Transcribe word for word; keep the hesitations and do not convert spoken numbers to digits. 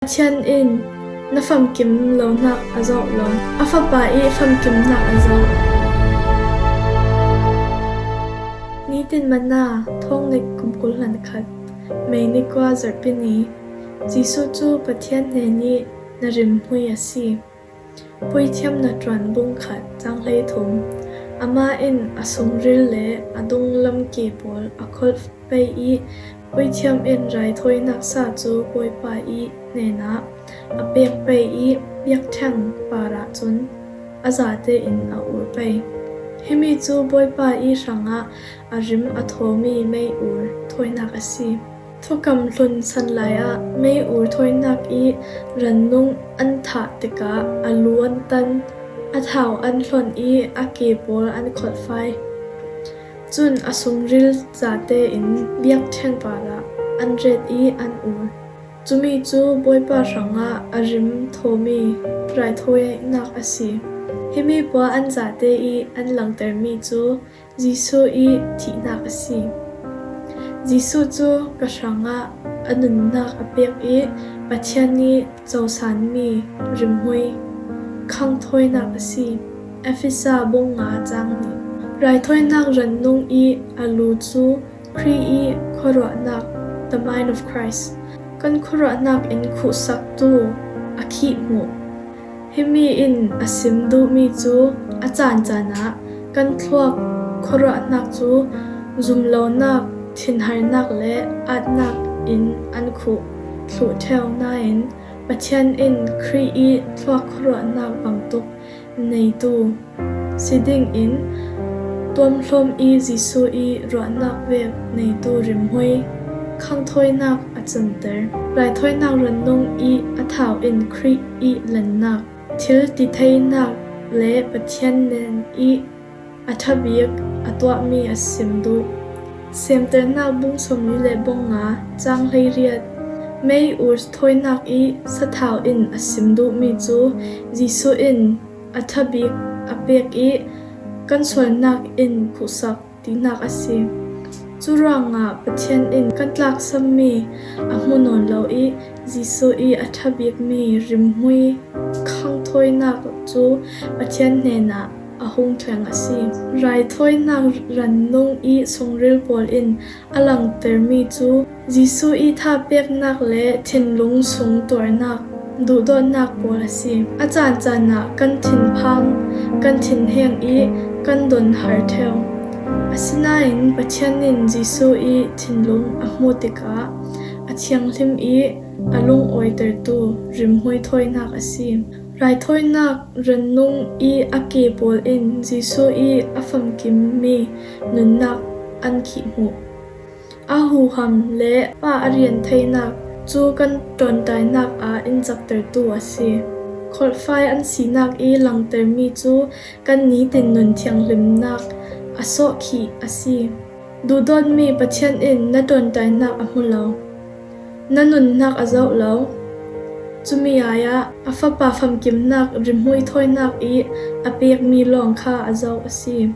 Pathian in na famkim lonak a zoh lo, a Fapa i famkimnak a zoh. Nitin Manna, thawng nih kum kul hlan khat, May ni kua, Zarhpi ni. Jesuh cu Pathian hnen i na rimhmui a si. Puithiamnak ṭuan bung khat, cang hleithum. Amah in a sungril le a dunglam ke pawl a kholh pei i, puithiam in raithawinak sa cu Bawipa i hnenah a pek pei i, biakṭheng parah cun a zate in a ur pei. Himi cu Bawipa i hrangah a rim a thawmi mei ur thawinak a si. Thukam hlun san lai ah mei ur thawinak i rannung an thah tikah a lu an tan, a thau an hlonh i a ke pawl an kholhfai. Cun a sungril zate in biakṭheng parah an ret i an ur. Cumi cu Bawipa hrangah a rim thawmi raithawinak a si. Himi pawl an zate i an langtermi cu Jesuh i thihnak a si. Jesuh cu ka hrangah a nunnak a pek i Pathian i cosanmi rimhmui, khangthawinak a si. Efesa bung nga cang nih. Raithawinak rannung i a lu cu Khrih i khuaruahnak, the mind of Christ, kan khuaruahnak in khuhsaktu a khih hmuh. Himi in a sim duhmi cu a caancaan ah kan thluak khuaruahnak cu zumlonak, thinharnak le aatnak in an khuh thluh ṭheu. Nain Pathian in Khrih i thluak khuaruahnak bangtuk neitu si dingin tuamhlawm i Jesuh i ruahnak vek neitu rimhmui, khangthawinak a canter. Raithawinak rannung i a thau in Khrih i lennak, thil titheinak le Pathian hnen i a ṭha bik a tuahmi a sim duh. Semternak bung sawmli le bung nga, cang hleiriat. Mei ur thawinak i sathau in a sim duhmi cu Jesuh in a ṭha bik a pek i kan sualnak in khuhsak tinak a si. Cu ruangah Pathian in kan tlaksammi a hmu nawn lo i Jesuh i a ṭha bikmi rimhmui, khangthawinak cu Pathian hnenah a hung thleng a si. Raithawinak rannung i sungril pawl in a langtermi cu Jesuh i thapeknak le thinlung sung tuarnak, duhdawtnak pawl a si. A caancaan ah kan thinphang, kan thinheng i kan donhar ṭheu. Asinain Pathian in Jesuh i thinlung a hmuh tikah a thianghlim i a lungawitertu rimhmui thawinak a si. Raithawinak rannung i a ke pawl in Jesuh i a famkimmi nunnak an khih hmuh. A huham le pa a rian theinak cu kan ṭawnṭainak ah in caktertu a si. Kholhfai an sinak i langtermi cu kan nitin nun thianghlimnak a sawhkhih a si. Duhdawtmi Pathian in na ṭawnṭainak a hmu lo, na nunnak a zoh lo. Cumi ai ah a Fapa famkimnak rimhmui thawinak i a pekmi lawng kha a zoh a si.